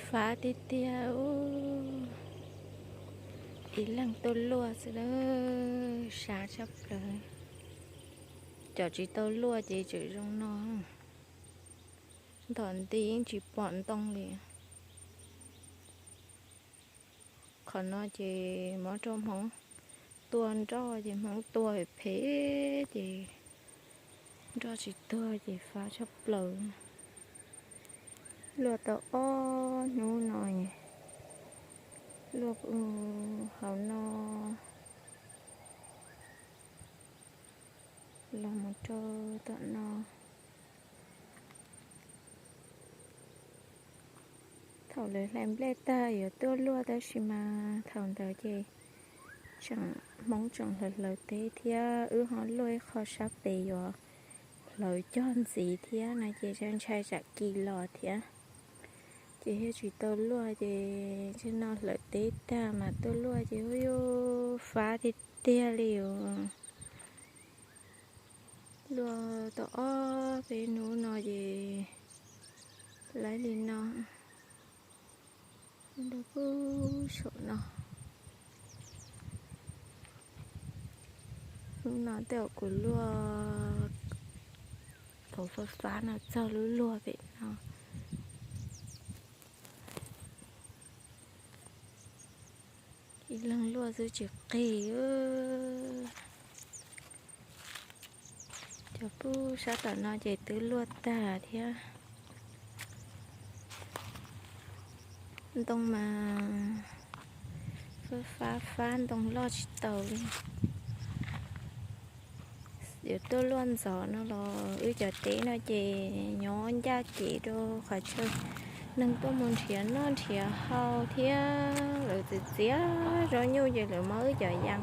Fab tiag tiag, ib leeg tuaj luaj xwb, sab tshaj plaws. Cov tsis tau luaj ces tseem zoo no, ntom nti yeej tsis pom ntoo li. Qhov no ces muab rau Hmoob tua nroj ces Hmoob tua phem ces nroj tsis tuag ces fab tshaj plaws. Luaj tau ob hnub no, luaj hauv no los mus rau tom no. Thaum lawv hlais nplej tag yuav tuaj luaj tab sis mas thaum ntawd ces tseem, Hmoob tseem hlawv hlawv teb thiab wb ho luaj ib qho sab pem yuav hlawv cog ntxiv thiab no ces ntshai tsam kis los thiab. Ces thiaj tsis tau luaj ces tseem no hlawv teb tag mas tuaj luaj ces ub yuj fab tiag tiag li os. Luaj tau ob peb hnub no ces laib li no. Nrog kuj saum no. Hnub no tej zaum kuv luaj thaum fab fab no txog lub luaj pem no. Ib leeg luaj xwb tsis qis. Cov pub sab tom no ces twb luaj tag thiab. Ntoo mas fab fab fab ntoo loj tsis taus li. Yuav tuaj luaj ntxov no los wb cov teb no ces nyob ncaj kev rau qhov chaw neeg tuaj mus nrhiav noj nrhiav haus thiab lawv txiav txiav zaub nyuj ces lawv muab wb cov yas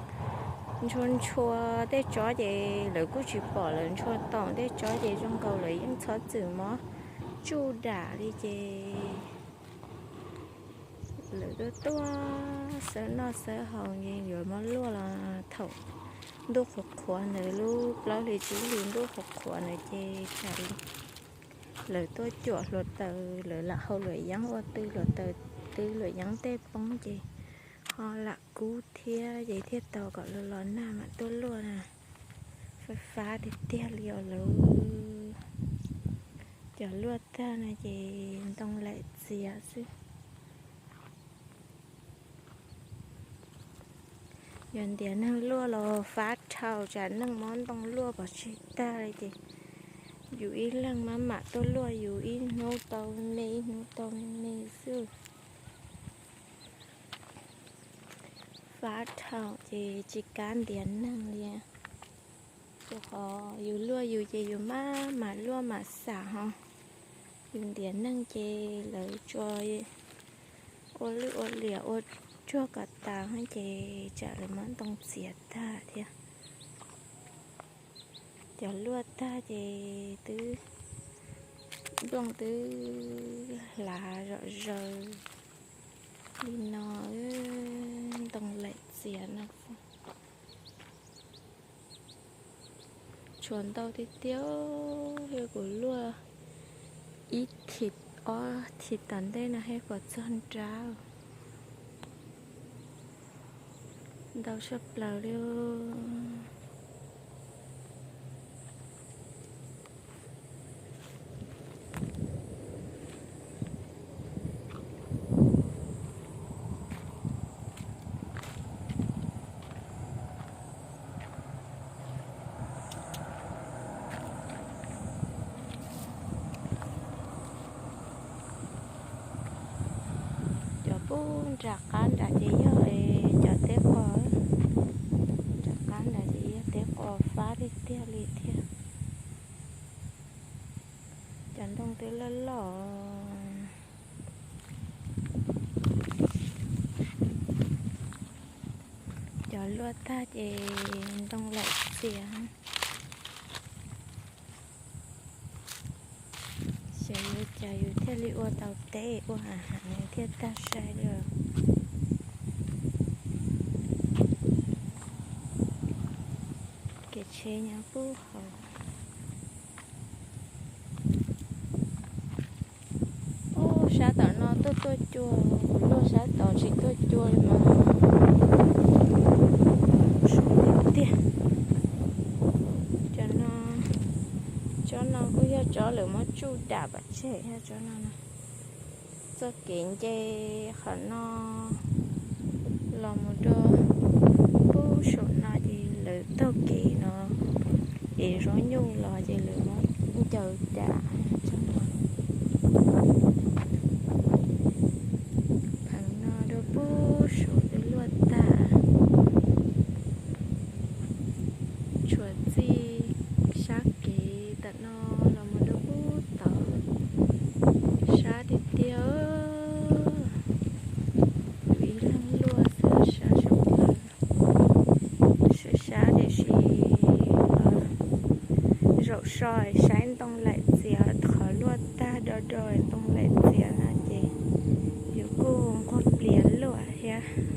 ntshua ntshua tej tsob ces lawv kuj tsis pom lawv ntshua toom tej tsob ces zoo nkaus lawv yeej txhob txwm muab tsuj dam li ces lawv tuaj tuaj xawb noj xawb haus ces yuav muab luaj los thaum ntuj qhuav qhuav ntawd lub plaub hlis tsib hlis ntuj qhuav qhuav ntawd ces tsam li lawv tuaj cuam hluav taws lawv lam hau luam yeeb ua tw hluav taws twb luam yeeb tej poob ces ho lam kub thiab ces thiaj tau kom los los nag mam tuaj luaj na. Fab fab tiag tiag li os lawv. Cov luaj tag no ces ntoo laim txias xwb. Yog ntiav neeg luaj los fab dhau tsam neeg muab ntoo luaj pov tseg tag li ces yus ib leeg maj mam tuaj luaj yus ib hnub tau me me ib hnub tau me me xwb. Fab dhau ces tsis kam ntiav neeg li. Rau qhov yus luaj yus ces yus maj mam luaj mam xam ho. Yus ntiav neeg ces lawv tsuas ua lwj ua liam ua tsuag kom tas ces tsam lawv muab ntoo txiav tag thiab. Cov luaj tag ces twb, nplooj twb hlav zom zaws li no, ntoo laim txias no. Tshuav ntau tiag tiag, yog kuv luaj ib thim ob thim tom ntej no thiaj pom txog nrab. Ntau tshaj plaws li. Cov pub nram qab nram ces yog cov teb qos, nram qab nram ces yog teb qos fab tiag tiag li thiab. Cov ntoo twb loj loj. Cov luaj tag ces ntoo laim txias. Xyov yuav cas yus thiaj li ua tau teb ua hav heev thiaj tag sai li. Kev tsheb nyob pub hauv. Ub, sab tom no tuaj Tuaj cua, kuv luaj sab tod tsis tuaj cua li mas. Tiag tiag. Cov no, tsob no kuj yog tsob lawv muab tsuj dam pov tseg, yog tsob no no. Txoj kev nce qhov no los mus rau pub saum no ces lawv taug kev no, es zaub nyuj los ces lawv muab ncaws dam. Pheev no rau pub saum twb luaj tag. Tshuav txij sab kev tam no los mus rau pub tod. Sab tiag tiag. Tus ib leeg luaj xwb, sab saum, sab sab tiam sis zaum so saib ntoo laim txias, qhov luaj tag do do ntoo laim txias no ces yus kuj nquag plias luaj thiab.